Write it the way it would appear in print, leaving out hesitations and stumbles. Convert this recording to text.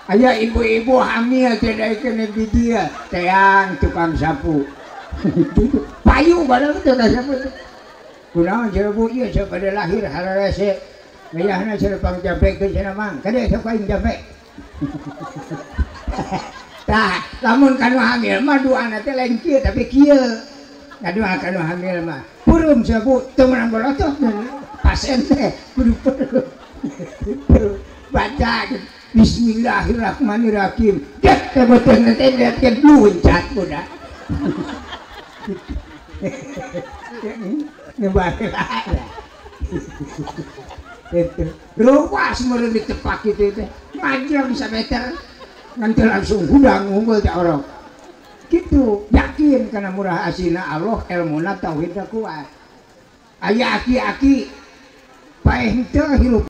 Aya ibu-ibu hamil teh daekeun di dieu teang tukang sapu. Payu badan tukang sapu. Kunaon cenah bu ieu cenah pada lahir hararese. Ngayahna cenah pangjampekeun cenah mang. Kade sok aing jampe. Tah, lamun kanu hamil mah doana teh lain kieu tapi kieu. Ngadoa kanu hamil mah. Peureum cenah bu teu meunang bolotoh. Pasien teh kudu peureum. Baca Bismillahirrahmanirrahim. Dek teh beuteung teh dek luncat budak. Ngebaheula. Itu ruas meureun ditepak kitu teh. Ngajeng sameter nanti langsung hudang unggul teh orang. Kitu yakin kana murah asina Allah elmuna tauhidna kuat. Aya aki-aki paeh henteu hirup